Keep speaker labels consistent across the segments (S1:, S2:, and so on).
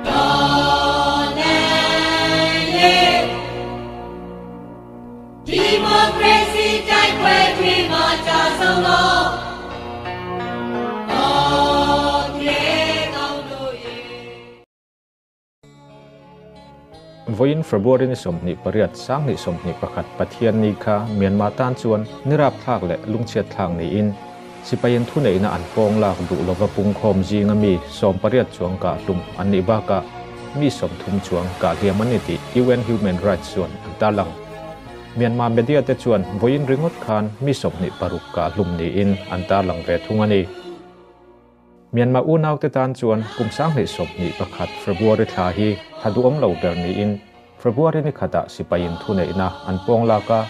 S1: တော်လှန်ရေးဒီမိုကရေစီတိုက်ပွဲတွေမှာကြာဆုံးတော့တော်ပြေကောင်းတို့ရေ
S2: Vawiin February ni 28, 2021 Pathianni kha Myanmar tan chuan ni rapthlak leh lungchhiatthlak niin Sipaiin thuneihna an pawng lak duh lova pungkhawm zinga mi 18 chuang kah hlum an nih bakah mi 30 chuang kah hliam an ni tih UN Human Rights chuan an tarlang. Myanmar media te chuan vawiin ringawt khan mi 26 kah hlum niin an tarlang ve thung a ni. Myanmar unaute tan chuan kum 2021 February thla hi thla duhawm lo ber niin February ni khatah sipaiin thuneihna an pawng lak a,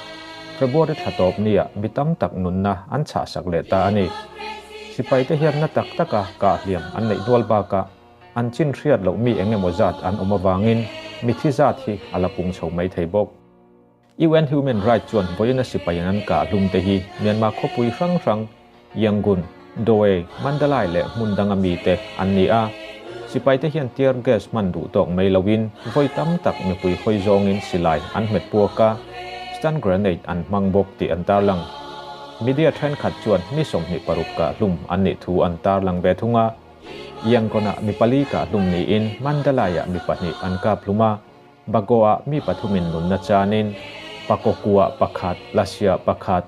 S2: February thla tawp nia mi tam tak nunna an chhahsak leh ta a ni. Sipaite hian na tak taka kah hliam an neih hnual bakah an chin hriat loh mi eng emaw zat an awm avangin mithi zat hi a la pung chho mai thei bawk. UN Human Rights chuan vawiina sipaiin an kah hlum te hi Myanmar khawpui hrang hrang Yangon, Dawei, Mandalay leh hmun danga mite an ni a. Sipaite hian tear gas hman duh tawk mai loin vawi tam tak mipui hawi zawngin silai an hmet puak a, stun grenade an hmang bawk tih an tarlang. Media thenkhat chuan mi 26 kah hlum an nih thu an tarlang ve thung a. Yangon-ah mi pali kah hlum niin Mandalay-ah mi pahnih an kap hlum a, Bago-ah mi pathumin nunna chanin Pakokku-ah pakhat, Lashia pakhat,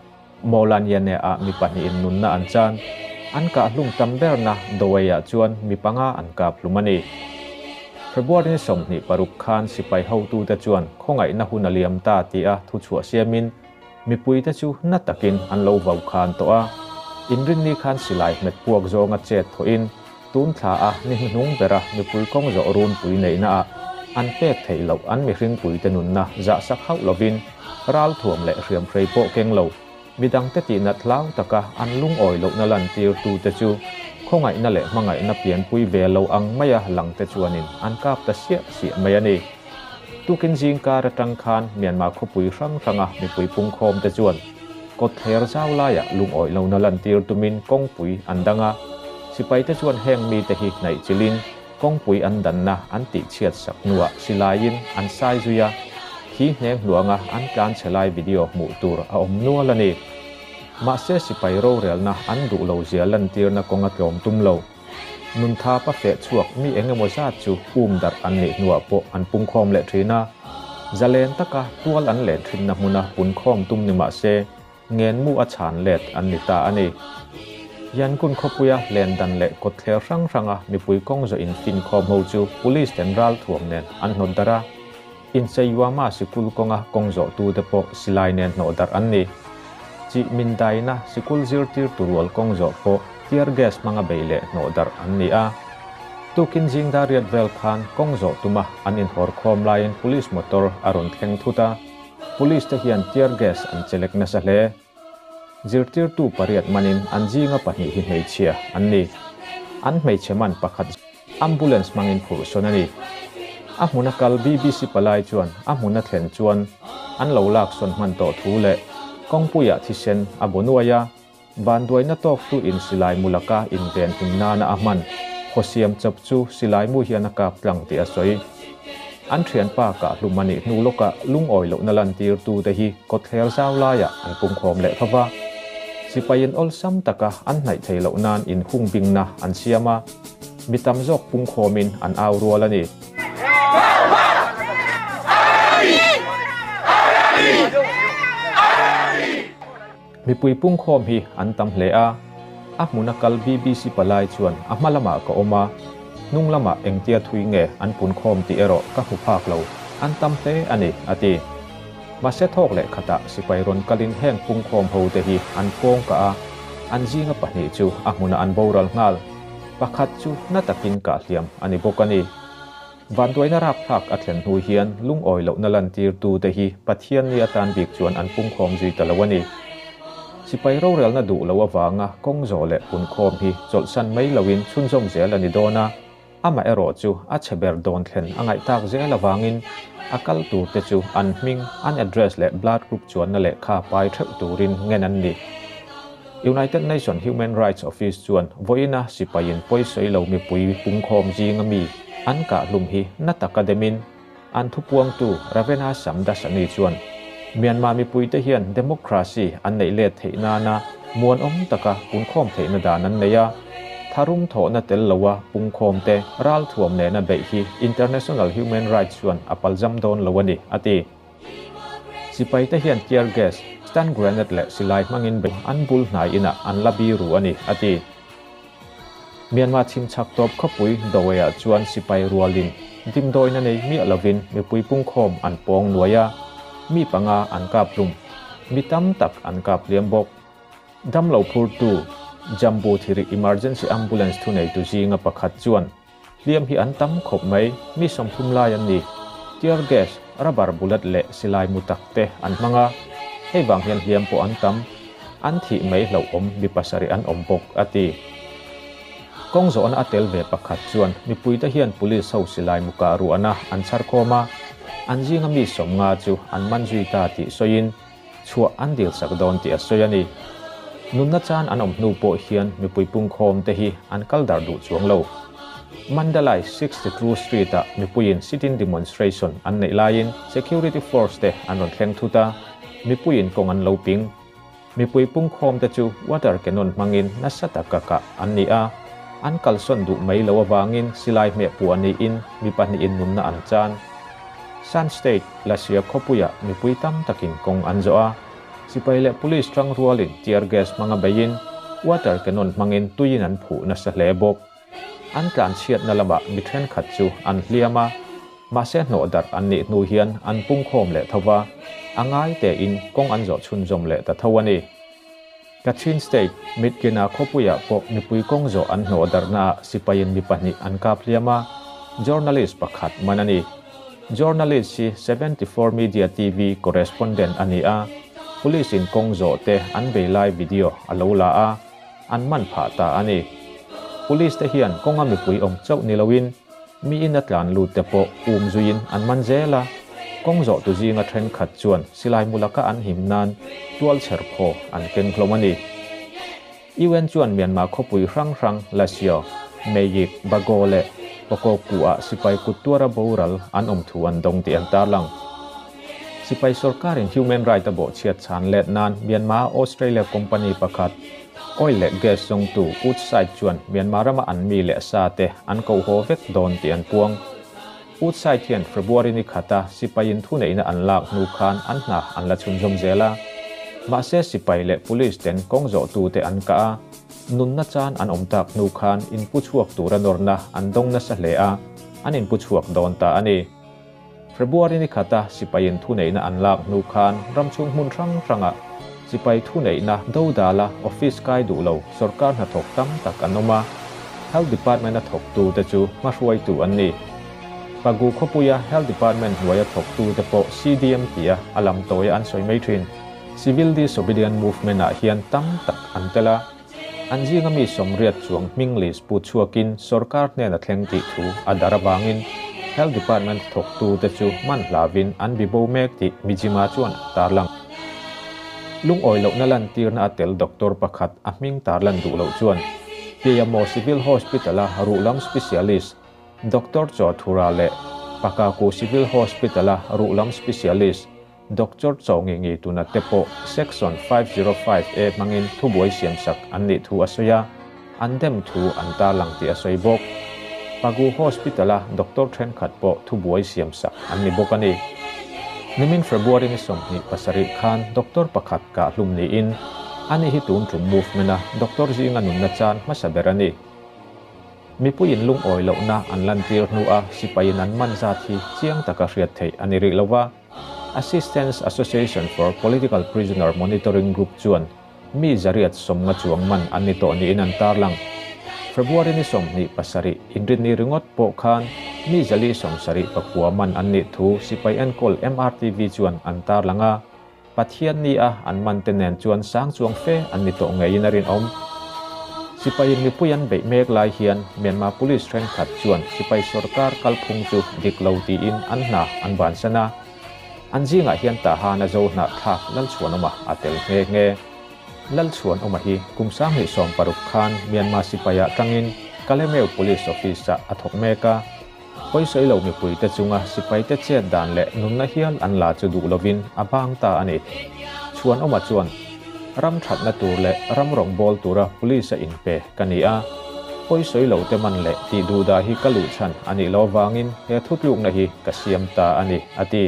S2: Mawlanyane-ah mi pahnihin nunna an chan. An kah hlum tam berna Dawei-ah chuan mi panga an kap hlum a ni. February ni 26 khan sipai hotute chuan khawngaihna hun a liam ta tia thuchhuah siamin mipuite chu na takin an lo vau khan tawh a. Inrinni khan silai hmet puak zawnga chet thawhin tun thla a ni hnuhnung bera mipui kawng zawh runpui neihnaah an pek theih loh an mihringpuite nunna zahsak hauh lovin ral thuam leh hriamhrei pawh keng lo midangte tihnat hlau taka an lungawi lohna lantirtute chu khawngaihna leh hmangaihna pianpui ve lo ang maia langte chuanin an kap ta siah siah mai a ni. Tukin zingkar atang khan Myanmar khawpui hrang hranga mipui pungkhawmte chuan kawtthler zau laiah lungawi lohna lantir tumin kawngpui an dang a, sipaite chuan heng mite hi hnaih chilhin kawngpui an danna an tihchhiat sak hnuah silaiin an sai zui a, thi hneng hnuanga an tlan chhe lai video hmuh tur a awm nual a ni. Mahse sipai rorelna an duh lo zia lantirna kawnga tlawm tum lo. Nunthap a feh chhuak mi eng emaw zat chu um darh an nih hnuah pawh an pungkhawm leh thin a. Zalen taka tual an len thinna hmuna punkhawm tum ni mah se, ngenmu a chhan let an ni ta a ni. Yangon khawpuia len dan leh kawtthler hrang hranga mipui kawng zawh in finkhawm ho chu police ten ralthuam nen an hnawt darh a. Incheiuama sikul kawnga kawng zawhtute pawh silai nen hnawh darh an ni. Chih min daina sikul zirtirtu rual kawng zawh pawh tear gas hmanga bei leh hnawh darh an ni a. Tukin zing dar riat vel khan kawng zawh tuma an inhawr khawm laiin police motor a rawn thleng thut a. Police te hian tear gas an chelek nasa hle. Zirtirtu pariat manin an zinga pahnih hi hmeichhia an ni. An hmeichhe man pakhat ambulance hmangin phurh sawn a ni. A hmuna kal BBC palai chuan a hmuna thlen chuan an lo lak sawn hman tawh thu leh kawngpuiah thisen a bu nuai a, vanduaina tawktu in silai mu laka inven him nana a hman khawsiam chawp chu silai mu hian a kap tlang tih a sawi. An thianpa kah hlum a nih hnu lawkah lungawi lohna lantirtute hi kawtthler zau laiah an pungkhawm leh tho va. Sipaiin awlsam taka an hnaih thei loh nan inhung bingna an siam a, mi tam zawk pungkhawmin an au rual a ni. Mipui pungkhawm hi an tam hle a, a hmuna kal BBC palai chuan a hma lamah ka awm a, hnung lamah engtia thui nge an punkhawm tih erawh ka hmu phak lo, an tam hle a ni, a ti. Mahse thawk leh khatah sipai rawn kalin heng pungkhawm ho te hi an pawng kah a, an zinga pahnih chu a hmunah an boral nghal. Pakhat chu na takin kah hliam a ni bawk a ni. Vanduaina rapthlak a thlen hnu hian lungawi lohna lantirtute hi Pathian ni atan bik chuan an pungkhawm zui ta lo a ni. Sipai rorelna duh lo avanga kawng zawh leh punkhawm hi chawlhsan mai loin chhunzawm zel a ni dawn a, amaherawh chu a chhe ber dawn thlen a ngaih tak zel avangin a kal turte chu an hming, an address leh blood group chuanna lehkha pai theuh turin ngen an ni. United Nation Human Rights Office chuan vawiina sipaiin pawisawi lo mipui pungkhawm zinga mi an kah hlum hi na taka demin an thupuangtu Ravena Shamdasani chuan Myanmar mipuite hian democracy an neih let theih nana muan awm taka punkhawm theihna dan an nei a, tharum thawhna tel loa pungkhawm te ral thuam nena beih hi international human rights chuan a palzam dawn lo a ni, a ti. Sipai te hian tear gas, stun grenade leh silai hmangin bei an bul hnai inah an la biru a ni, a ti. Myanmar chhimchhak tawp khawpui Dawei-ah chuan sipai rualin dimdawina nei miah lovin mipui pungkhawm an pawng nuai a, mi panga an kap hlum, mi tam tak an kap hliam bawk. Damlo phurtu Jambu Thiri Emergency Ambulance thuneitu zinga pakhat chuan, Hliam hi an tam khawp mai, mi 30 lai an ni. Tear gas, rubber bullet leh silai mu tak te an hmang a, hei vang hian hliam pawh an tam. An thih mai hlauhawm mi pasarih an awm bawk, a ti. Kawng zawhna a tel ve pakhat chuan mipuite hian police ho silai mu kah ruahna an chhar khawm a, an zinga mi 50 chu an man zui ta tih sawiin chhuah an dil sak dawn tih a sawi a ni. Nunna chan an awm hnu pawh hian mipui pungkhawm te hi an kal dar duh chuang lo. Mandalay 62 Street-ah mipuiin sit-in demonstration an neih laiin security force te an rawn thleng thut a, mipuiin kawng an lo ping. Mipui pungkhawm te chu water cannon hmangin nasa taka kah an ni a, an kalsawn duh mai lo avangin silai hmeh puah niin mi pahnihin nunna an chan. Shan State, Lashio khawpuiah mipui tam takin kawng an zawh a, sipai leh police tang rualin tear gas hmanga beiin water cannon hmangin tuiin an phuh nasa hle bawk. An tlan chhiatna lamah mi thenkhat chu an hliam a, mahse hnawh darh an nih hnu hian an pungkhawm leh tho va, a ngai tein kawng an zawh chhunzawm leh ta tho a ni. Kachin State, Myitkyina khawpuiah pawh mipui kawng zawh an hnawh darhnaah sipaiin mi pahnih an kap hliam a, journalist pakhat man a ni. Journalist hi 74 Media TV correspondent a ni a, police in kawng zawh te an bei lai video a lo la a, an man phah ta a ni. Police te hian kawnga mipui awm chauh ni loin mi in a tlan lut te pawh um zuiin an man zel a, kawng zawh tu zinga thenkhat chuan silai mulaka an him nan tual chher phaw an keng hlawm a ni. UN chuan Myanmar khawpui hrang hrang Lashio, Meyik, Bago leh Pakokku-ah sipai kut tuara boral an awm thu an dawng tih an tarlang. Sipai sorkarin human right a bawh chhiat chhan let nan Myanmar Australia company pakhat oil leh gas zawngtu Woodside chuan Myanmar rama an mi leh sa te an ko haw vek dawn tih an puang. Woodside hian February ni khata sipaiin thuneihna an lak hnu khan an hna an la chhunzawm zel a. Mahse sipai leh police ten kawng zawhtu te an kah a, nunna chan an awm tak hnu khan inpu chhuak tura nawrna an dawng nasa hle a, an inpu chhuak dawn ta a ni. February ni khata sipaiin thuneihna an lak hnu khan ramchhung hmun hrang hrangah sipai thuneihna dodala office kai duh lo sorkar hnathawk tam tak an awm a, Health Department a thawktu te chu hmahruaitu an ni. Pagu khawpuia Health Department hnuaia thawktu te pawh CDM tia a lam tawia an sawi mai thin. Civil Disobedient Movement ah hian tam tak an tel a, an zinga mi 80 chuang hming list pu chhuakin sorkar hnena thleng tih thu a dar avangin Health Department thawktu te chu man hlavin an bibo mek tih Mizzima chuan a tarlang. Lungawi lohna lan tirna a tel doctor pakhat a hming tarlan duh loh chuan Pyemo Civil Hospital a ruhlam specialist Dr. Chaw Thura leh Pakaku Civil Hospital a ruhlam specialist Dr. Chaw ngi ngi tuna te pawh Section 505A hmangin thubuai siam sak an nih thu a sawi a, an dem thu an tarlang tih a sawi bawk. Pagu Hospital a doctor thenkhat pawh thubuai siam sak an ni bawk a ni. Nimin February ni 27 khan doctor pakhat kah hlum niin ani hi tun tum movement a doctor zinga nunna chan hmasa ber a ni. Mipuiin lungawi lohna an lan tir hnu a sipaiin an man zat hi chiang taka hriat theih a ni rih lova. Assistance Association for Political Prisoner Monitoring Group chuan mi 150 chuang man an ni tawh niin an tarlang. February ni 27 inrinni ringawt pawh khan mi 474 man an nih thu sipai enkawl MRTV chuan an tarlang a, Pathian ni a an man te nen chuan sang chuang fe an ni tawh ngeiin a rinawm. Sipaiin mipui an beih mek lai hian Myanmar Police thenkhat chuan sipai sorkar kalphung chu dik lo tiin an hna an bansan a. An zingah hian Tahan a zo hnah thlak Lalchhuanawma a tel nghe nghe. Lalchhuanawma hi kum 2016 khan Myanmar sipai ah tangin Kalemeu Police Office ah a thawk mek a. Pawisawi lo mipuite chunga sipaite chet dan leh nunna hial an la chu duh lovin a bang ta a ni. Chhuanawma chuan, Ram thatna tur leh ram rawngbâwl tura police a inpe ka ni a, pawisawi lo te man leh tih duhdah hi ka luh chhan a nih loh avangin he thutlukna hi ka siam ta a ni, a ti.